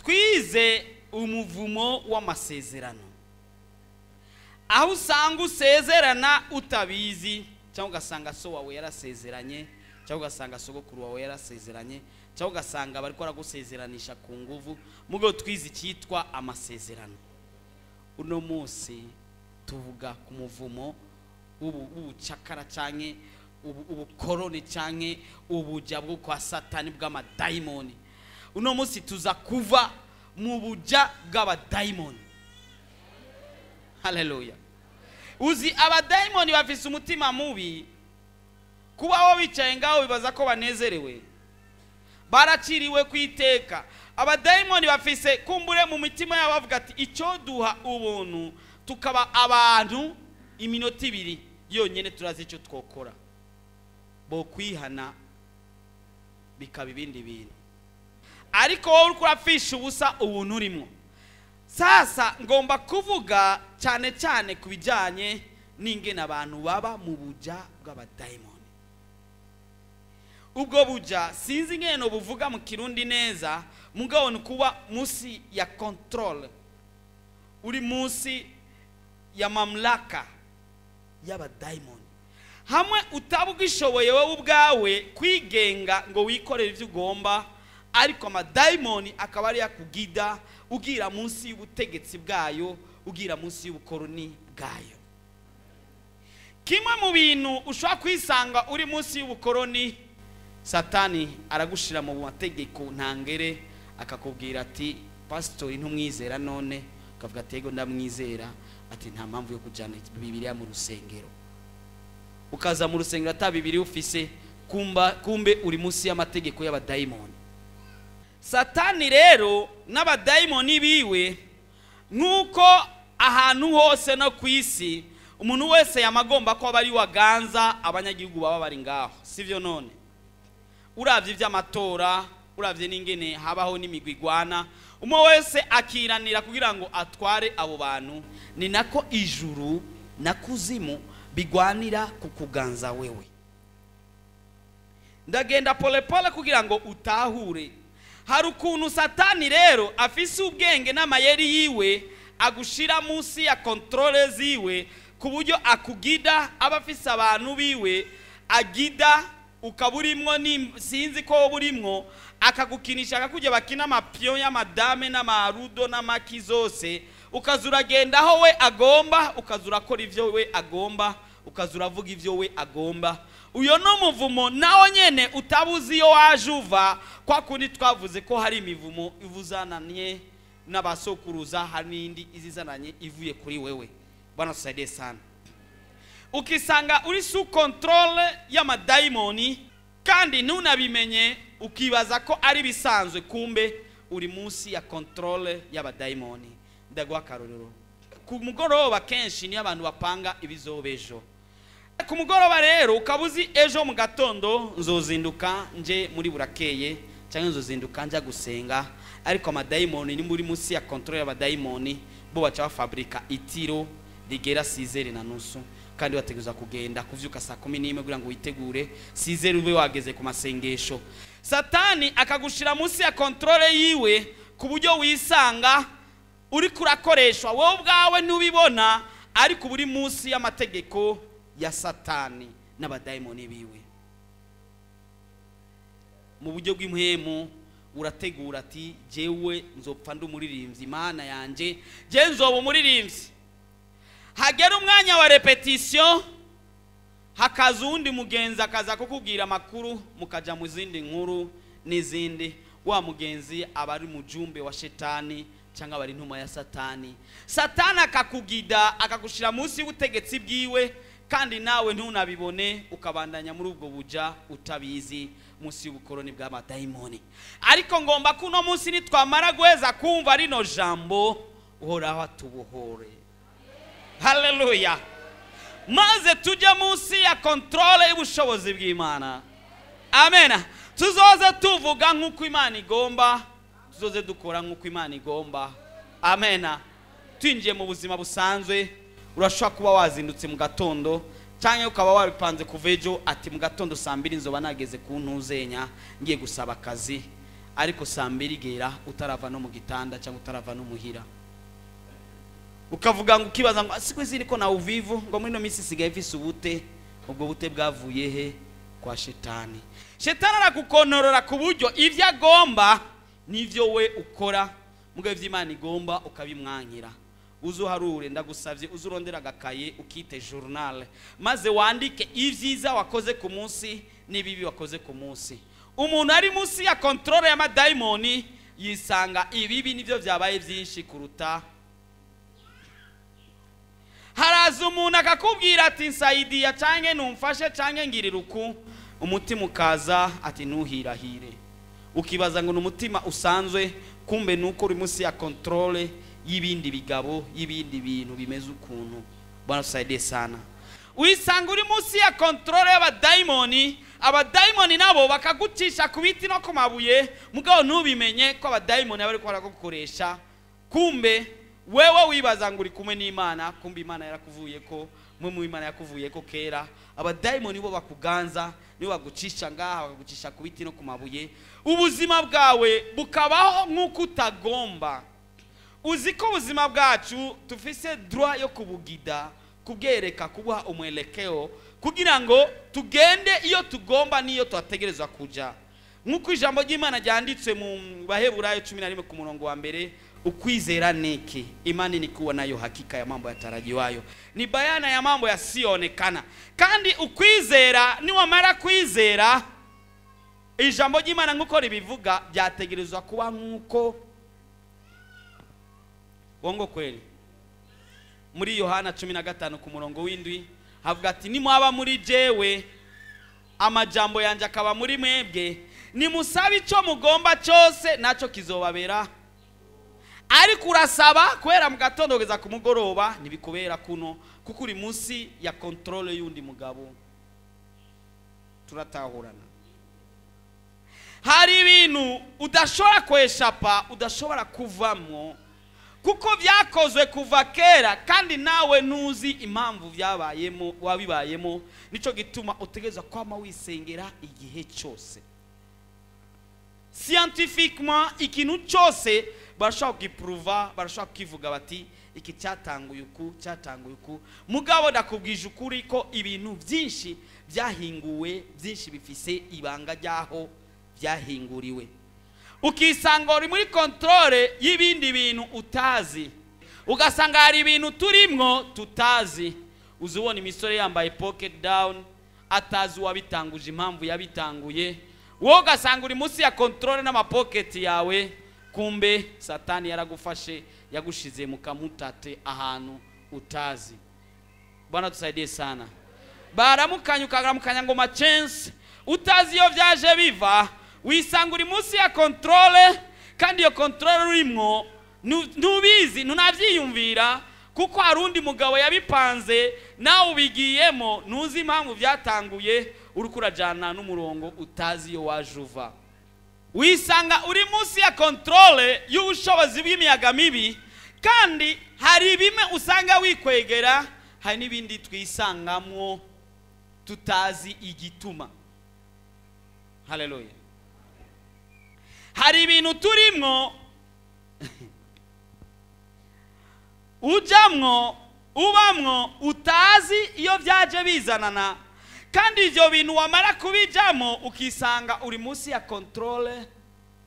Twize umuvumo w'amasezerano, aho usanga usezerana utabizi, cyangwa ugasanga so wawe yarasezeranye, cyangwa ugasanga sogokuru wawe yarasezeranye, cyangwa ugasanga bariko baragusezeranisha ku nguvu. Mugo twize icyitwa amasezerano. Uno munsi tuvuga ku muvumo w'ubucakara canke ubukoroni canke ubuja bwo kwa Satani bw'amadayimoni. Uno munsi tuza kuva mu buja bw'abadayimoni. Haleluya. Uzi abadayimoni bafise umutima mubi, kuba bo bicaye ngaho bibaza ko banezerewe, baraciriwe kwiteka. Abadayimoni bafise kumbure mu mitima yabo bavuga ati icyo duha ubuntu tukaba abantu iminota ibiri yonyene turazi icyo twokora, bo kwihana bikaba ibindi bintu. Ariko wowe uriko urafisha ubusa ubuntu urimo. Sasa ngomba kuvuga cyane cyane ku bijyanye n'ingene abantu baba mu buja bw'abadayimoni. Ubwo buja sinzi ingene buvuga mu Kirundi neza, mugabo ni kuba munsi ya control, uri munsi ya mamlaka y'abadayimoni. Hamwe utabugishoboye wowe ubwawe kwigenga ngo wikorere ivyo ugomba, ariko amadayimoni akaba ari yakugida ugira munsi y'ubutegetsi bwayo, ugira munsi y'ubukoroni bwayo. Kimwe mu bintu ushobora kwisanga uri munsi y'ubukoroni, Satani aragushira mu mategeko ntangere, akakubwira ati pastori ntumwizera none, ukavuga ati yego ndamwizera, ati nta mpamvu yo kujana Bibiliya mu rusengero. Ukaza mu rusengero ata Bibiliya ufise, kumbe uri munsi y'amategeko y'abadayimoni. Satani rero n'abadayimoni biwe, nkuko ahantu hose no kwisi umuntu wese yamagomba ko abari waganza abanyagihugu baba bari ngaho, sivyo? None uravye ivy'amatora, uravye n'ingene habaho n'imigwi igwana, umwe wese akiranira kugira ngo atware abo bantu. Ni nako ijuru na kuzimu bigwanira kukuganza wewe. Ndagenda polepole kugira ngo utahure. Hari ukuntu Satani rero afise ubwenge n'amayeri yiwe, agushira munsi ya controle ziwe, ku buryo akugida aba afise abantu biwe agida, ukaburimwo ni sinzi ko burimwo, akagukinisha akakujya bakina amapion y'amadame n'amarudo n'amaki zose, ukazuragenda aho we agomba, ukazurakora ivyo we agomba, ukazuravuga ivyo we agomba. Uyo no muvumo nawo nyene utabuzi yo wajuva, kwa kundi twavuze ko hari imivumo ivuzananye n'abasokuruza, hari n'indi izizananye ivuye kuri wewe. Bwana tusaidie sana. Ukisanga uri sous contrôle y'amadayimoni kandi ntunabimenye, ukibaza ko ari bisanzwe, kumbe uri munsi ya contrôle y'abadayimoni. Ndaguha akarorero. Ku mugoroba kenshi niyo abantu bapanga ibizobejo. Ku mugoroba rero ukabuzi ejo mu gatondo nzozinduka nje muri burakeye, cyangwa nzozinduka nja gusenga, ariko amadayimoni ni muri munsi ya contrôle y'abadayimoni, bo baca bafabrika itiro rigera 6:30, kandi bateguza kugenda kuvyuka saa 11 kugira ngo witegure 6 ube wageze ku masengesho. Satani akagushira munsi ya contrôle yiwe ku buryo wisanga uri kurakoreshwa wowe ubwawe ntubibona, ariko buri munsi y'amategeko ya Satani n'abadayimoni biwe. Mu buryo bw'impwemu urategura ati jewe nzopfa ndi umuririmbyi, Imana yanje je nzoba umuririmbyi. Hagera umwanya wa repetition, hakaza uwundi mugenzi akaza kukubwira amakuru, mukaja mu zindi nkuru n'izindi. Wa mugenzi aba ari mujumbe wa shetani cyangwa bari intumwa ya Satani. Satani akakugida akagushira munsi y'ubutegetsi bwiwe, kandi nawe ntunabibone, ukabandanya muri ubwo buja utabizi, munsi y'ubukoroni bw'amadayimoni. Ariko ngomba kuno munsi nitwamara guheza kumva rino jambo, Uhoraho atubohore. Haleluya. Maze tujye munsi ya controle y'ubushobozi bw'Imana. Amen. Tuzoze tuvuga nk'uko Imana igomba, tuzoze dukora nk'uko Imana igomba. Amen. Twinjiye mu buzima busanzwe, urashobora kuba wazindutse mu gatondo, cyangwa ukaba wabipanze kuva ejo, ati mu gatondo saa 2 nzoba nageze ku ntuzenya ngiye gusaba akazi. Ariko saa mbiri igera utarava no mu gitanda cyangwa utarava no muhira, ukavuga ngo, ukibaza ngo siku hizi niko na uvivu, ngo muri ino minsi isigaye mfise ubute. Ubwo bute bwavuye he? Kwa shetani. Shetani aragukonorora ku buryo ibyo agomba n'ibyo we ukora, mugabo iby'Imana igomba ukabimwankira. Uzuharure, ndagusabye, uzurondera agakaye ukite journal, maze wandike ibyiza wakoze ku munsi n'ibibi wakoze ku munsi. Umuntu ari munsi ya contrôle y'amadayimoni yisanga ibibi nibyo byabaye byinshi kuruta. Haraza umuntu akakubwira ati nsaidia canke numfashe canke ngirira uku, umutima ukaza ati ntuhirahire. Ukibaza ngo ni umutima usanzwe, kumbe nuko uri munsi ya contrôle y'ibindi bigabo, y'ibindi bintu bimeze ukuntu. Bwana tusaidie sana. Wisanga uri munsi ya contrôle y'abadayimoni, abadayimoni nabo bakagucisha ku biti no ku mabuye, mugabo ntubimenye ko abadayimoni bari baragukoresha. Kumbe wewe wibaza ngo uri kumwe n'Imana, kumbe Imana yarakuvuye ko mwe mu Imana yakuvuye ko kera. Abadayimoni bo bakuganza, nibo bagucisha ngaha, bakagucisha ku biti no ku mabuye, ubuzima bwawe bukabaho nk'uko utagomba. Uzi ko ubuzima bwacu tufise droit yo kubugida, kubwereka, kubuha umwelekeo kugira ngo tugende iyo tugomba n'iyo twategerezwa kuja. Nk'uko ijambo ry'Imana ryanditswe mu Baheburayo 11 ku murongo wa mbere, ukwizera niki? Imani ni kuwa nayo hakika ya mambo yatarajiwayo, ni bayana ya mambo yasiyoonekana. Kandi ukwizera, niwamara kwizera ijambo ry'Imana nk'uko ribivuga, byategerezwa kuba nk'uko wongo kweli. Muri Yohana 15 ku murongo w'indwi havuga ati nimwaba muri jewe, amajambo yanje akaba muri mwebwe, nimusabe ico mugomba cyose naco kizobabera. Ariko urasaba kubera mu gatondo kugeza ku mugoroba ntibikubera kuno, kuko uri munsi ya contrôle y'undi mugabo. Turatahurana. Hari ibintu udashobora kweshapa, udashobora kuvamwo, kuko byakozwe kuva kera kandi nawe ntuzi impamvu byabayemo, wabibayemo. Nico gituma utegerezwa kwama wisengera igihe cyose. Scientifiquement ikintu cyose barashobora kugipruva, barashobora kukivuga bati iki cyatanguye uku, cyatanguye uku. Mugabo ndakubwije ukuri ko ibintu byinshi byahinguwe, byinshi bifise ibanga ryaho byahinguriwe. Ukisanga uri muri contrôle y'ibindi bintu utazi, ugasanga hari ibintu turimwo tutazi. Uzubona imisore yambaye pocket down, atazi uwabitanguje, impamvu yabitanguye. Wowe ugasanga uri munsi ya contrôle n'amapocket yawe, kumbe satani yaragufashe, yagushize mu kamutate ahantu utazi. Bwana tusaidie sana. Baramukanya ukaramukanya ngo ma chance, utazi iyo vyaje biva. Wisanga uri munsi ya contrôle, kandi iyo contrôle urimwo ntubizi, ntunavyiyumvira, kuko hari undi mugabo yabipanze, nawe ubigiyemo, ntuzi impamvu byatanguye, uriko urajana n'umurongo utazi iyo waje uva. Wisanga uri munsi ya contrôle y'ubushobozi bw'imiyaga mibi, kandi hari bimwe usanga wikwegera, hari n'ibindi twisangamwo tutazi igituma. Haleluya. Hari ibintu turimwo, ujamwo, ubamwo, utazi iyo byaje bizanana, kandi ibyo bintu wamara kubijamo ukisanga uri munsi ya contrôle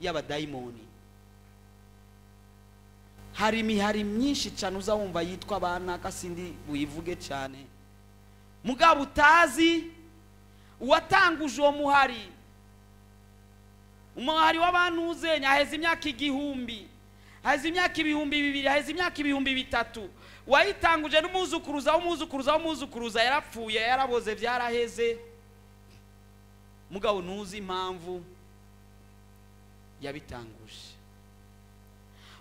y'abadayimoni. Hari imihari myinshi cyane uzawumva yitwa abana, kasindi buyivuge cyane, mugabo utazi uwatanguje uwo muhari. Umuhari w'abantu uzenya haheze imyaka 1000, haheze imyaka 2000, haheze imyaka 3000. Wayitanguje n'umuzukuruza w'umuzukuruza w'umuzukuruza yarapfuye, yaraboze, byaraheze, mugabo ntuzi impamvu yabitanguje.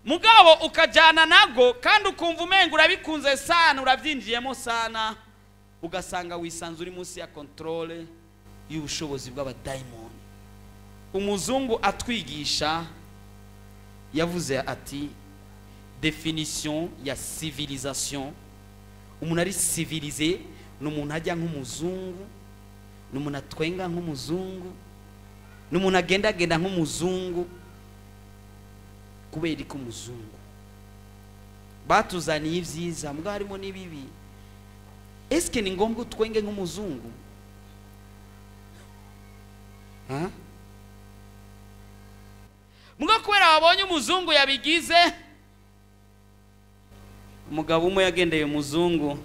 Mugabo ukajyana nago, kandi ukumva umenga urabikunze sana, urabyinjiyemo sana, ugasanga wisanze uri munsi ya contrôle y'ubushobozi bw'abadayimoni. Umuzungu atwigisha yavuze ati définition ya civilisation, umuntu ari civilisé ni umuntu ajya nk'umuzungu, ni umuntu atwenga nk'umuzungu, ni umuntu agendagenda nk'umuzungu. Kubera ko umuzungu batuzaniye ibyiza, mbwa harimo n'ibibi. Eske ni ngombwa utwenge nk'umuzungu? Ha? Mbwa kubera wabonye umuzungu yabigize. Umugabo umwe yagendeye umuzungu,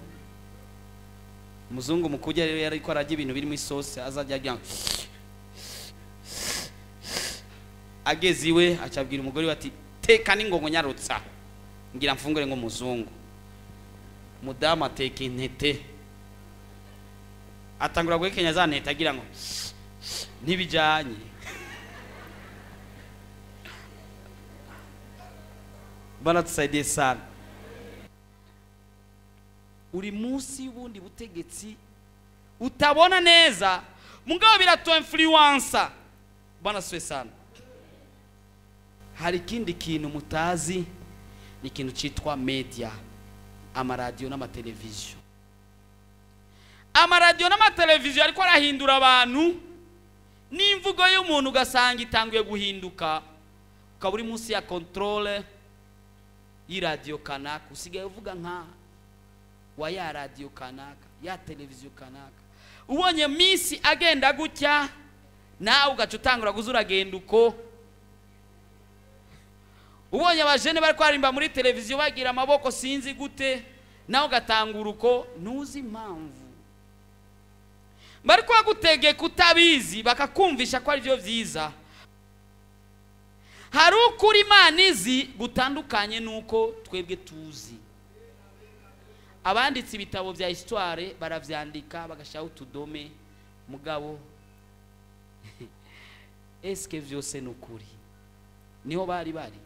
umuzungu mukujya rero yariko arajya ibintu birimo isosi, azajya ajya ageze iwe acabwira umugore we ati teka n'ingongo nyarutsa ngira mfungure nk'umuzungu. Mudamu ateka intete, atangura guhekenya za ntete agira ngo ntibijanye. Bana tusaidie sana. Uri munsi y'ubundi butegetsi utabona neza, mugabo birato influencer. Bana swe sana. Hari ikindi kintu mutazi, ni ikintu citwa media, amaradiyo n'amateleviziyo. Amaradiyo n'amateleviziyo ariko arahindura abantu, n'imvugo y'umuntu ugasanga itanguye guhinduka, ukaba uri munsi ya controle y'iradiyo kanaka, usigaye uvuga nka wa ya radiyo kanaka, ya televiziyo kanaka. Ubonye misi agenda gutya, nawe ugaca utangura kuza uragenda uko. Ubonye abajene bari kwarimba muri televiziyo bagira amaboko sinzi gute, nawe ugatangura uko, ntuzi impamvu. Bari kwagutegeka utabizi, bakakumvisha ko ari byo byiza. Hari ukuri Imana izi gutandukanye nuko twebwe tuzi. Abanditse ibitabo bya histoire baravyandika bagashaho utudome, mugabo eske vyose nukuri? Niho bari bari.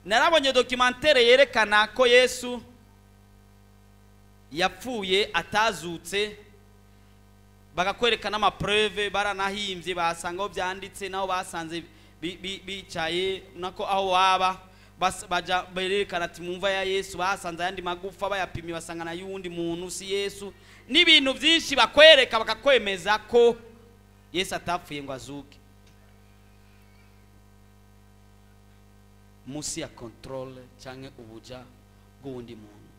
Narabonye documentaire yerekana ko Yesu yapfuye atazutse, bagakwerekana ama preuve, baranahimbye basanga aho byanditse, naho basanze bicaye nako aho waba baja berekana ati mumva ya Yesu basanze ayandi magufa bayapimye basanga na yundi muntu si Yesu. N'ibintu byinshi bakwereka bakakwemeza ko Yesu atapfuye ngo azuke. Musi ya control canke ubuja bw'undi muntu.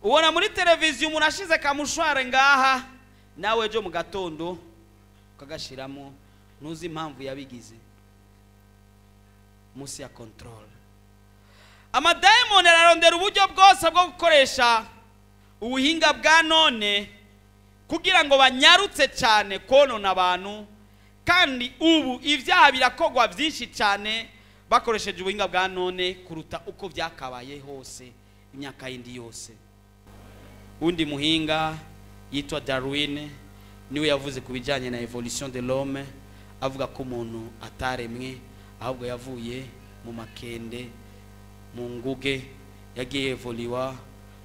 Ubona muri televiziyo umuntu ashize kamushware ngaha, nawe ejo mu gatondo ukagashiramo, ntuzi impamvu yabigize. Musi ya control. Amadayimoni ararondera uburyo bwose bwo gukoresha ubuhinga bwa none kugira ngo banyarutse cyane konona abantu, kandi ubu ibyaha birakogwa byinshi cyane bakoresheje ubuhinga bwa none kuruta uko byakabaye hose imyaka yindi yose. Undi muhinga yitwa Darwin niwe yavuze ku bijyanye na evolution de l'homme, avuga ko umuntu ataremwe ahubwo yavuye mu makende, mu nguge, yagiye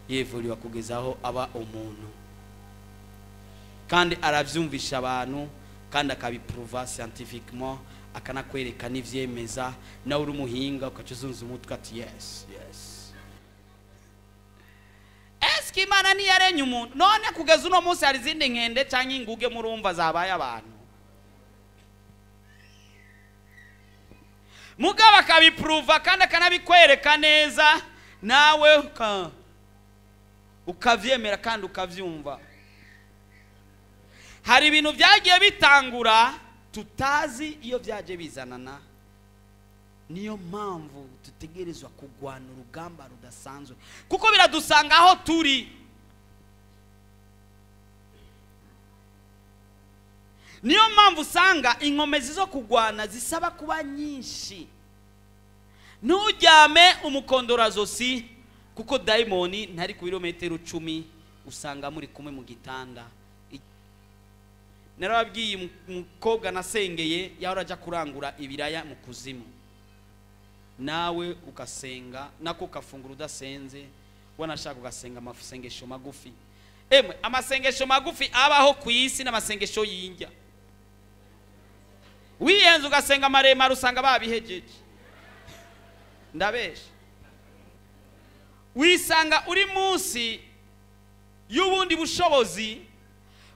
yevoliwa kugeza aho aba umuntu. Kandi aravyumvisha abantu, kandi akabiprouva scientifiquement, akanakwereka n'ivyemeza, nawe uri umuhinga ukacuzunza umutwe ati yes yes. Eske Imana ntiyarenye umuntu? None kugeza uno munsi hari izindi nkende canke inguge murumva zabaye abantu? Mugabo akabiprouva kandi akanabikwereka neza, nawe ukavyemera kandi ukavyumva. Hari ibintu byagiye bitangura tutazi iyo byaje bizanana. Niyo mpamvu tutegerezwa kugwana urugamba rudasanzwe, kuko biradusanga aho turi. Niyo mpamvu usanga inkomezi zo kugwana zisaba kuba nyinshi. Ntujyame umukondorazosi, kuko dayimoni ntari ku birometero 10 usanga muri kumwe mu gitanda. Narababwiye umukobwa nasengeye yahora ajya kurangura ibiraya mu kuzimu. Nawe ukasenga nako ukafungura udasenze, wanashaka ugasenga amasengesho magufi. Emwe amasengesho magufi abaho ku isi n'amasengesho y'injya. Wiyenze ugasenga maremare usanga babihejeje. Ndabesha. Wisanga uri munsi y'ubundi bushobozi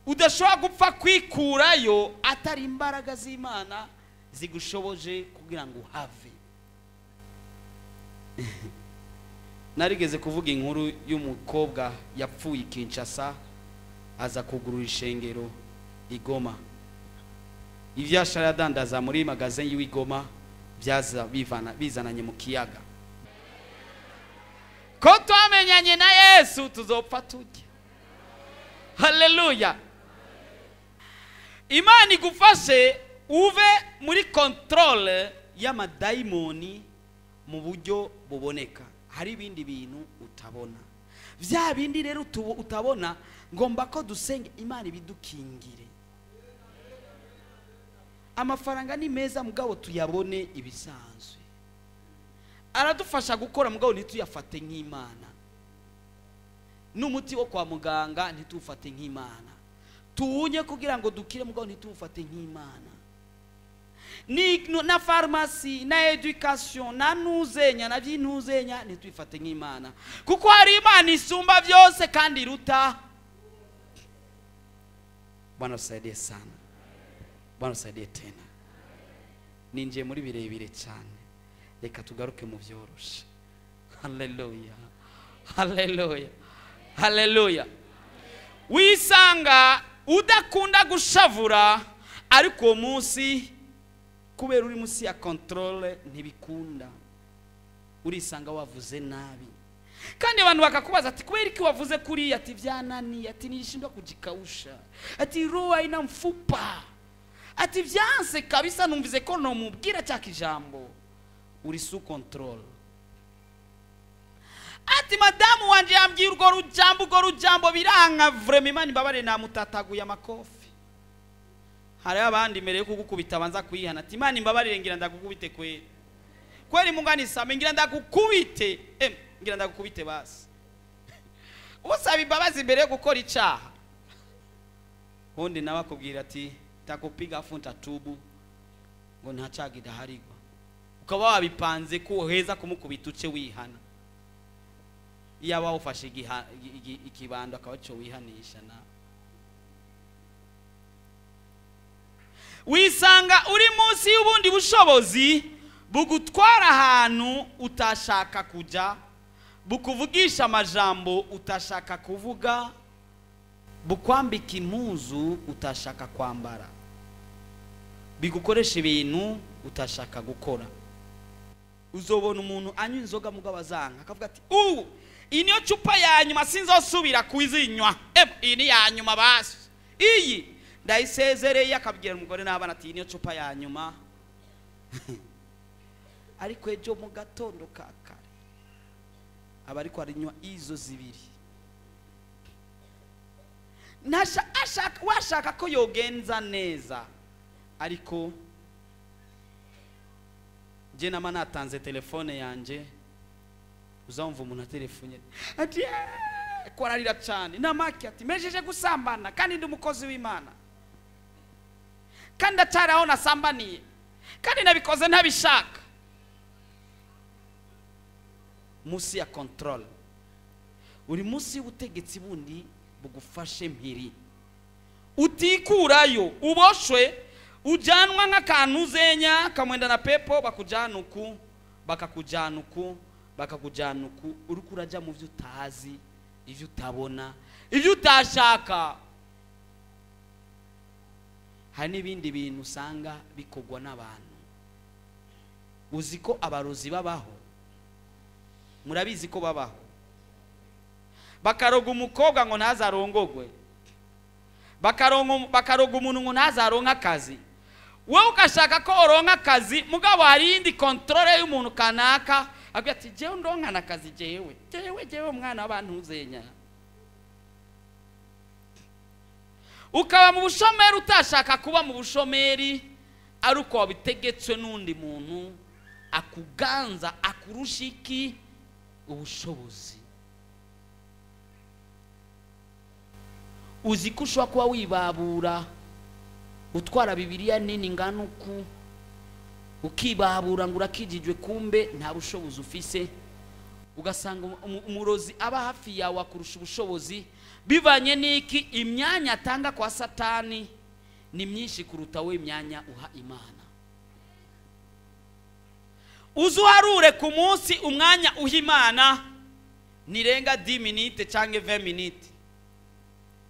udashobora gupfa kwikurayo atari imbaraga z'Imana zigushoboje kugira ngo uhave. Narigeze kuvuga inkuru y'umukobwa yapfuye Kinshasa aza kugurura ishengero igoma. Ivyashara yadandaza muri magazin y'igoma byaza bivana bizananye mu kiyaga. Ko twamenyanye na Yesu tuzopfa tujye. Haleluya. Imana igufashe uve muri controle y'amadayimoni mu buryo buboneka. Hari ibindi bintu utabona, vya bindi rero utabona, ngomba ko dusenge Imana ibidukingire. Amafaranga ni meza mugabo tuyabone ibisanzwe, aradufasha gukora mugabo ntituyafate nk'Imana. N'umuti wo kwa muganga ntitufate nk'Imana, tuwunye kugira ngo dukire mugabo ntitufate nk'Imana. Ni na farumasi na education na nuzenya na byintuzenya ntitwifate nk'Imana, kuko hari Imana isumba byose kandi iruta. Bwana usaidie sana, Bwana usaidie tena. Ninjiye muri birebire cyane, reka tugaruke mu byoroshe. Haleluya, haleluya, haleluya. Wisanga udakunda gushavura, ariko uwo munsi kubera uri munsi ya controle ntibikunda, urisanga wavuze nabi, kandi abantu bakakubaza ati kubera iki wavuze kuri, ati vyanani, ati nishindwa kujikausha, ati roho haina mfupa, ati vyanse kabisa, numvize ko nomubwira cya kijambo. Uri sous controle. Ati madamu wanje yambwiye urwo rujambo, urwo rujambo biranka vraiment, Imana imbabare namutataguye amakofi. Hari abandi mbere yo kugukubita banza kwihana, ati Imana imbabarire ngira ndagukubite kweli kweli, Mungu anisame ngira ndagukubite, ngira ndagukubite basi. Usaba imbabazi mbere yo gukora icaha, undi nawe akubwira ati takupiga afu ntatubu, ngo nta caga idaharigwa. Ukaba wabipanze ko uheza kumukubita uce wihana. Iyo wawufashe ikibando akaba cyo wihanisha na wisanga uri munsi y'ubundi bushobozi bugutwara ahantu utashaka kuja, bukuvugisha amajambo utashaka kuvuga, bukwambika impuzu utashaka kwambara, bigukoresha ibintu utashaka gukora. Uzobona umuntu anywa inzoga mugabo azanka akavuga ati ubu iyi niyo cupa ya nyuma sinzosubira kuzinywa, iyi ni ya nyuma basi, iyi ndayisezereye. Akabwira umugore n'abana ati iyi niyo cupa ya nyuma. Ariko ejo mu gatondo ka kare aba ariko arinywa izo zibiri. Washaka ko yogenza neza, ariko je nama natanze telefone yanje, uzamva umuntu atelefone ati ko ararira cyane namaki, ati mejeje gusambana kandi ndi umukozi w'Imana, kandi atari aho nasambaniye, kandi nabikoze ntabishaka. Musi ya control, uri musi y'ubutegetsi bundi bugufashe mpiri, utikurayo uboshwe, ujanwa nk'akantu uzenya kamwenda na pepo, bakujana uku bakakujana uku bakakujana uku, uriko urajya mu byo utazi, ibyo utabona, ibyo utashaka. Hari n'ibindi bintu usanga bikogwa n'abantu. Uzi ko abarozi babaho? Murabizi ko babaho? Bakaroga umukobwa ngo ntazarongogwe, bakaroga umuntu ngo ntazaronka akazi. Wowe ugashaka ko oronka akazi, mugabo hari indi controle y'umuntu kanaka agira ati jewe ndonka akazi, jewe jewe jewe umwana w'abantu uzenya. Ukaba mu bushomeri utashaka kuba mu bushomeri, ari uko wabitegetswe n'undi muntu akuganza, akurusha iki ubushobozi. Uzi ko ushobora kuba wibabura utwara Bibiliya nini ngana uku, ukibabura ngo urakijijwe, kumbe nta bushobozi ufise. Ugasanga umurozi aba hafi yawe akurusha ubushobozi, bivanye n'iki? Imyanya atanga kwa Satani ni myinshi kuruta we imyanya uha Imana. Uzuharure ku munsi umwanya uha Imana nirenga 10 minutes cyangwa 20 minutes.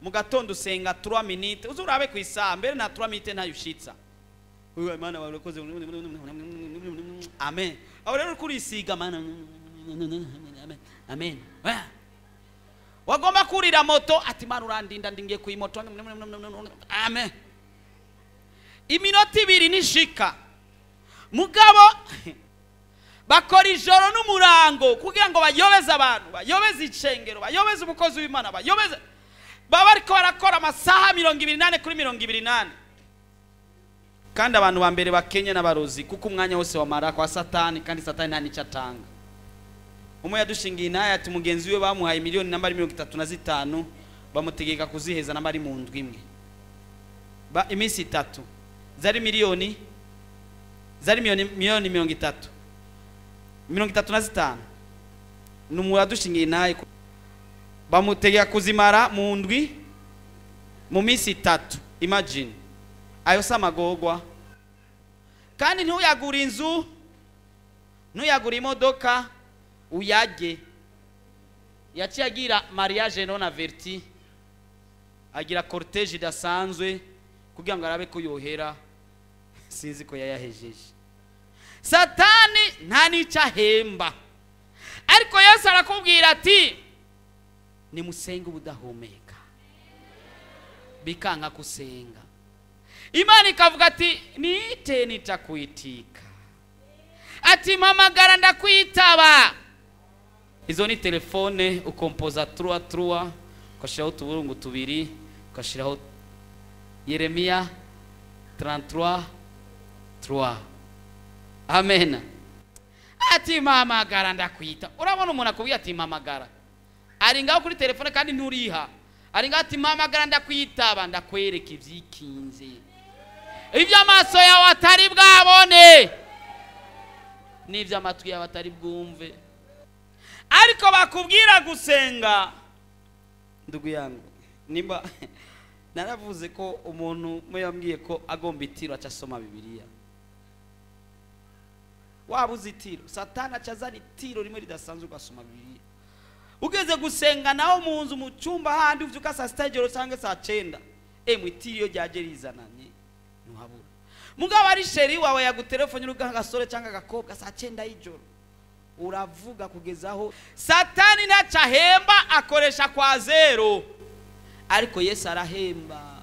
Mu gatondo usenga 3 minutes, uzurabe ku isaha mbere na 3 minutes ntayushitsa. Uyu Imana wakoze amen. Aho rero kurisiga mana amen. Amen. Wagomba kurira moto ati Imana urandinda ndingiye ku moto amen. Iminota ibiri nishika. Mugabo bakora ijoro n'umurango kugira ngo bayobeze abantu, bayobeze icengero, bayobeze umukozi w'Imana, bayobeze. Baba ariko barakora amasaha 24 kuri 24. Kandi abantu ba mbere bakenya n'abarozi kuko umwanya wose wamara kwa Satani, kandi Satani nta nicyo atanga. Umwe yadushingiye naye ati mugenzi we bamuhaye miliyoni namba 35 bamutegeka kuziheza namba ari mu ndwi imwe. Ba iminsi 3 zari miliyoni zari miliyoni 30 35. Numuradushingiye naye bamutegeka kuzimara mu ndwi mu minsi 3. Imagine ayo samagogwa. Kandi ntuyagura inzu, ntuyagura imodoka, uyage. Yaciye agira mariage non averti, agira cortège idasanzwe kugira ngo arabe ko yohera. Sinzi ko yayahejeje. Satani nta nicyo ahemba, ariko Yesu arakubwira ati nimusenge ubudahumeka, bikanga kusenga. Imana ikavuga ati niite nitakuitika, ati mpamagara ndakwitaba. Izo ni telefone ukompoza 3 3 ukashiraho utuburungu tubiri, ukashiraho Yeremia 33 3. Amen. Ati mpamagara ndakwita. Urabona umuntu akubwiye ati mpamagara, ari ngaho kuri telefone kandi nturiha, ari ngaho ati mpamagara ndakwitaba, ndakwereka ivyikinze, ibyo amaso yawe atari bwabone n'ibyo amatwi yawe atari bwumve. Ariko bakubwira gusenga, ndugu yangu, nimba naravuze ko umuntu mwe yambwiye ko agomba itiro aca asoma Bibiliya. Wabuze itiro, Satani aca azana itiro rimwe ridasanzwe ugasoma Bibiliya. Ugeze gusenga naho mu nzu mu cyumba handi uvyuka saa 6 y'ijoro cyangwa saa 9, emwe itiro ryaje rizananye ntuhabura. Mugabo ari sheri wawe yagutelefone uruga gasore cyangwa agakobwa saa 9 y'ijoro, uravuga kugezaho. Satani ntaca ahemba, akoresha kwa zero, ariko Yesu arahemba.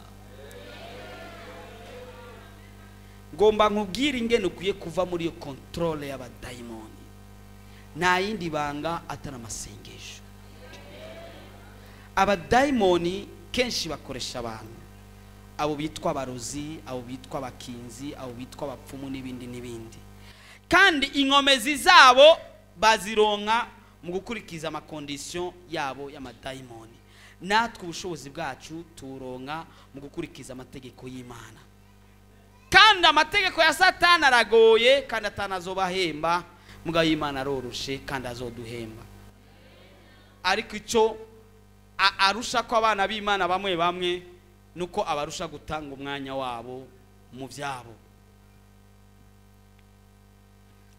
Ngomba nkubwire ingene ukwiye kuva muri iyo controle y'abadayimoni. Nta yindi banga atari amasengesho. Abadayimoni kenshi bakoresha abantu, abo bitwa abarozi, abo bitwa abakinzi, abo bitwa abapfumu n'ibindi n'ibindi. Kandi inkomezi zabo bazironka mu gukurikiza amakondisiyo yabo y'amadayimoni. Natwe ubushobozi bwacu turonka mu gukurikiza amategeko y'Imana. Kandi amategeko ya Satani aragoye, kandi atanazobahemba, mugabo y'Imana aroroshe kandi azoduhemba. Ariko icyo arusha ko abana b'Imana bamwe bamwe nuko abarusha gutanga umwanya wabo mu byabo.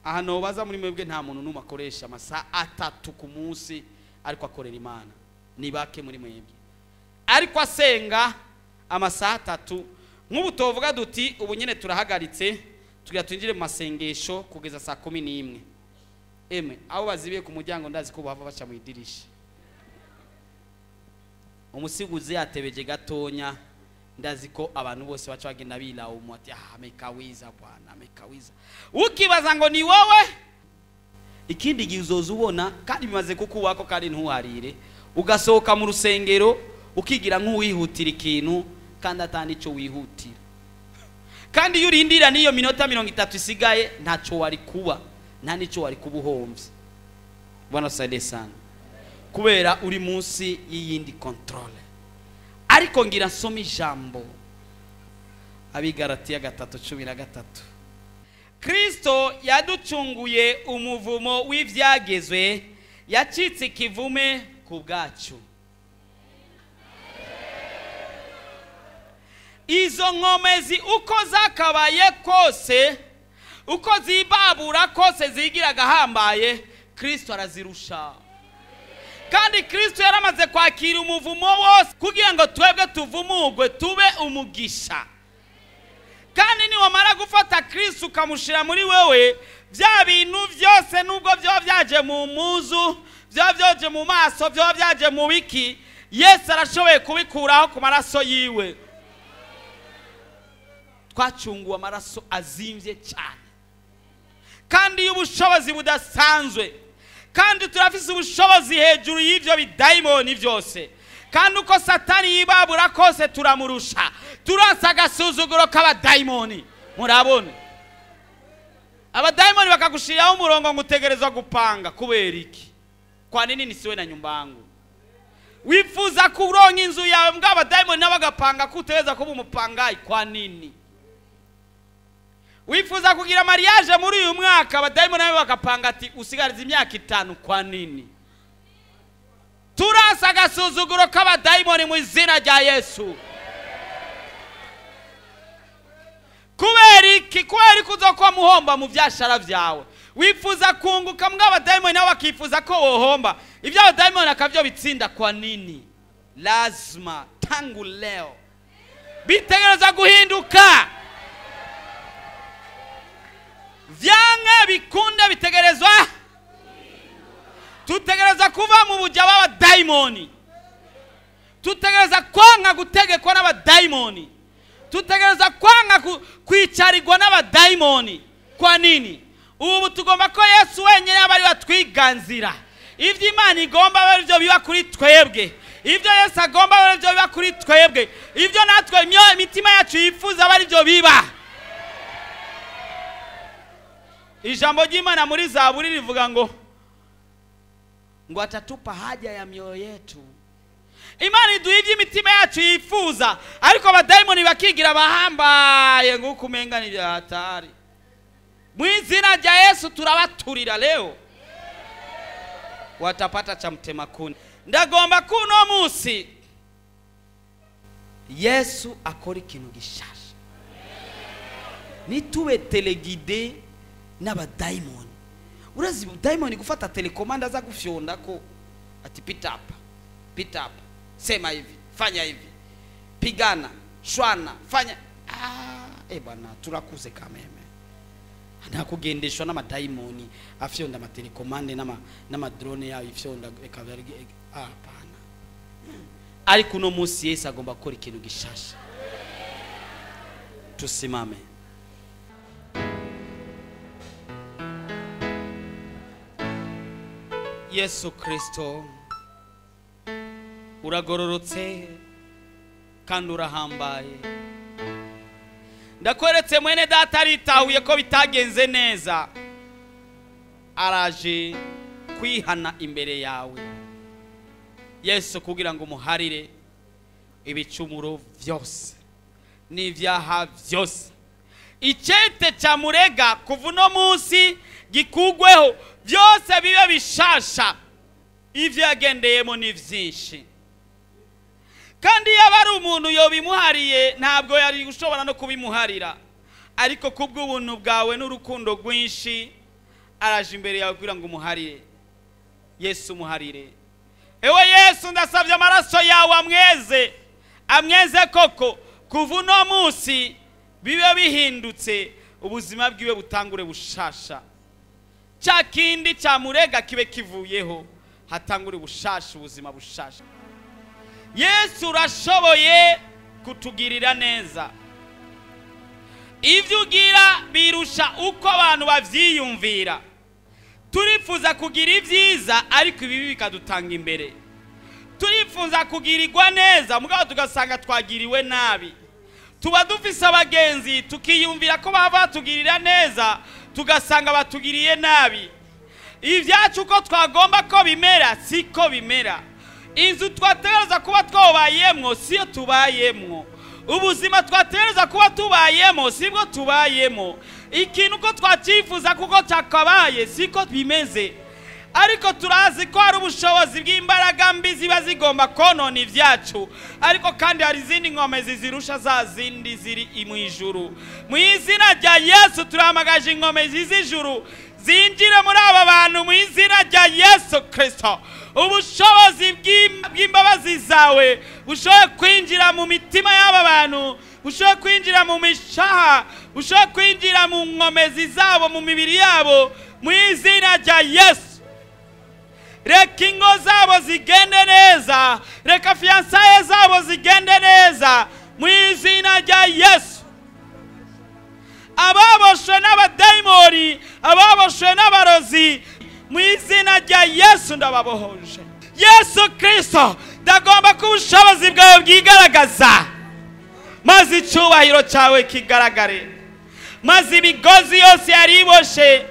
Ahantu baza muri mwebwe nta muntu n'umwe akoresha amasaha 3 ku munsi ariko akorera Imana, ni bake muri mwebwe. Ariko asenga amasaha 3. Nk'ubu tuvuga duti ubu nyine turahagaritse tugira twinjire mu masengesho kugeza saa 11. Emwe abo bazibiye ku muryango ndazi ko bava baca mu idirisha. Umusiguzi yatebeje gatonya, ndazi ko abantu bose baca bagenda bilawumu ati ah, amekawiza bwana, amekawiza. Ukibaza ngo ni wowe, ikindi gihe uzoza ubona kandi bimaze kukubako kandi ntuharire, ugasohoka mu rusengero ukigira nk'uwihutira ikintu kandi atandi ico wihutira. Kandi iyo urindira niyo minota 30 isigaye ntaco wari kuba, nta nico wari kubuhomvye. Bwana saide sana, kubera uri munsi y'iyindi controle. Ariko ngira nsoma ijambo Abigalatiya 3:13. Kristo yaducunguye umuvumo w'ivyagezwe, yacitse ikivume ku bwacu. Izo nkomezi uko zakabaye kose Uko zibabura kose zigira agahambaye, Kristo arazirusha. Kandi Kristo yaramaze kwakira umuvumo wose kugira ngo twebwe tuvumugwe tube umugisha. Kandi niwamara gufata Kristo ukamushira muri wewe, bya bintu byose nubwo byoba byaje mu muzu, byoba byaje mu maso, byoba byaje mu biki, Yesu arashoboye kubikuraho ku maraso yiwe. Twacunguwe amaraso azimvye cyane, kandi y'ubushobozi budasanzwe, kandi turafise ubushobozi hejuru y'ivyo bidayimoni byose. Kandi uko Satani yibabura kose turamurusha. Turansa agasuzuguro k'abadayimoni. Murabona abadayimoni bakagushiraho umurongo ngo utegerezwa gupanga. Kubera iki? Kwa nini nisiwe na nyumba yangu? Wifuza kuronka inzu yawe, mbwa abadayimoni nabo bagapanga ko utegerezwa kuba umupangayi. Kwa nini? Wifuza kugira mariage muri uyu mwaka, abadayimoni nabo bakapanga ati usigariza imyaka 5. Kwa nini? Turasa agasuzuguro k'abadayimoni mu izina rya Yesu. Kubera iki? Kubera ko uzokuba muhomba mu byashara byawe. Wifuza kunguka, mbwa abadayimoni nabo bakifuza ko wohomba. Ibyo abadayimoni akavyo bitsinda. Kwa nini? Lazima tangu leo bitegereza guhinduka. Vyange bikunde bitegerezwa. Tutegereza kuva mu buja bw'abadayimoni. Tutegereza kwanga gutegekwa n'abadayimoni. Tutegereza kwanga kwicarirwa n'abadayimoni. Kwa nini? Ubu tugomba ko Yesu wenyine aba ari watwiganzira. Ivyo Imana igomba aba arivyo biba kuri twebwe. Ivyo Yesu agomba aba arivyo biba kuri twebwe. Ivyo natwe imitima yacu yifuza aba arivyo biba. Ijambo ry'Imana muri Zaburi rivuga ngo atatupa haja ya mioyo yetu. Imana iduha ivyo imitima yacu yifuza, ariko abadayimoni bakigira bahambaye ngo kumenga ni bya hatari. Mu izina rya Yesu turabaturira leo, watapata cha mtema kuni. Ndagomba kuno musi Yesu akora ikintu gishasha. Nitube teleguide n'abadayimoni. Urazi dayimoni gufata telekomanda za gufyonda ko ati pita hapa, pita hapa, sema hivi, fanya hivi, pigana, shwana, fanya. Bwana turakuze kameme. Ntakugendeshwa n'amadayimoni afyonda amatelekomande n'amadrone yayo ifyonda ekabari. Hapana. Ariko uno munsi Yesu agomba gukora ikintu gishasha. Tusimame. Yesu Kristo uragororotse kandi urahambaye. Ndakweretse mwene data aritahuye ko bitagenze neza, araje kwihana imbere yawe Yesu, kugira ngo umuharire ibicumuro vyose n'ivyaha vyose. Icete ca murega kuva uno munsi gikugweho, byose bibe bishasha. Ivyo yagendeyemo ni vyinshi, kandi yaba ari umuntu yobimuhariye ntabwo yari gushobora no kubimuharira, ariko kubw'ubuntu bwawe n'urukundo rwinshi araje imbere yawe kugira ngo umuharire. Yesu umuharire. Ewe Yesu, ndasabye amaraso yawe amweze, amweze koko. Kuva uno munsi bibe bihindutse, ubuzima bwiwe butangure bushasha. Cya kindi cyamurega kibe kivuyeho, hatangure bushasha, ubuzima bushasha. Yesu urashoboye kutugirira neza. Ivyo ugira birusha uko abantu bavyiyumvira. Turifuza kugira ibyiza, ariko ibibi bikadutanga imbere. Turifuza kugirirwa neza, mugabo tugasanga twagiriwe nabi. Tuba dufise abagenzi tukiyumvira ko baba batugirira neza, tugasanga batugiriye nabi. Ibyacu uko twagomba ko bimera siko bimera. Inzu twategereza kuba twabayemwo siyo tubayemwo. Ubuzima twategereza kuba tubayemo sibwo tubayemo. Ikintu ko twacyifuza kuko cyakabaye siko bimeze. Ariko turazi ko hari ubushobozi bw'imbaraga mbi ziba zigomba konona ibyacu, ariko kandi hari izindi nkomezi zirusha za zindi ziri mu ijuru. Mu izina rya Yesu turahamagaje inkomezi z'ijuru zinjire muri aba bantu mu izina rya Yesu Kristo. Ubushobozi bw'imbabazi zawe bushoboye kwinjira mu mitima y'aba bantu, bushoboye kwinjira mu mishaha, bushoboye kwinjira mu nkomezi zabo, mu mibiri yabo, mu izina rya Yesu. Reka ingo zabo zigende neza, reka fiansaye zabo zigende neza mu izina rya Yesu. Ababoshwe n'abadayimoni, ababoshwe n'abarozi, mu izina rya Yesu ndababohoje. Yesu Kristo, ndagomba ko ubushobozi bwawe bwigaragaza, maze icyubahiro cyawe kigaragare, maze imigozi yose yari iboshe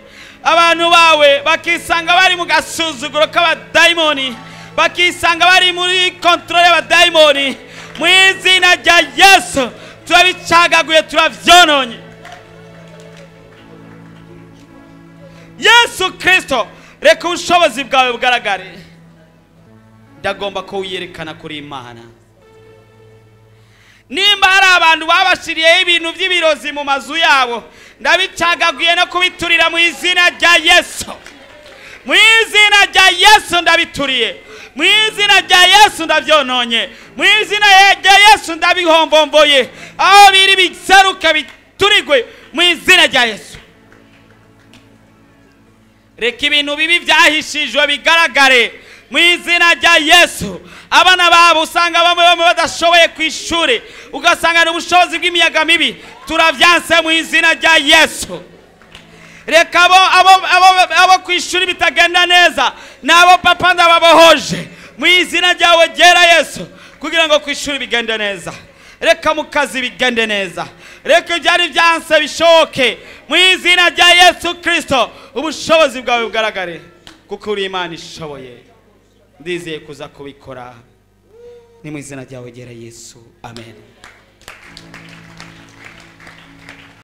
abantu bawe bakisanga bari mu gasuzuguro k'abadayimoni, bakisanga bari muri kontrole y'abadayimoni. Mu izina rya Yesu turabicagaguye, turavyononye. Yesu Kristo, reka ubushobozi bwawe bugaragare. Ndagomba ko wiyerekana kuri Imana. Nimba hari abantu babashiriyeho ibintu by'ibirozi mu mazu yabo, ndabicagaguye no kubiturira mu izina rya Yesu. Mu izina rya Yesu ndabituriye, mu izina rya Yesu ndabyononye, mu izina rya Yesu ndabihombomboye. Aho biri biseruke biturigwe mu izina rya Yesu. Reka ibintu bibi byahishijwe bigaragare mu izina rya Yesu. Abana babo usanga bamwe bamwe badashoboye ku ishuri, ugasanga ni ubushobozi bw'imiyaga mibi, turavyanse mu izina rya Yesu. Reka abo ku ishuri bitagenda neza, nabo papa ndababohoje mu izina ryawe ryera Yesu, kugira ngo ku ishuri bigende neza. Reka mu kazi bigende neza, reka ibyari byanse bishoke mu izina rya Yesu Kristo. Ubushobozi bwawe bugaragare, kuko uri Imana ishoboye. Ndizeye kuza kubikora ni mu izina ryawe ryera Yesu, amen.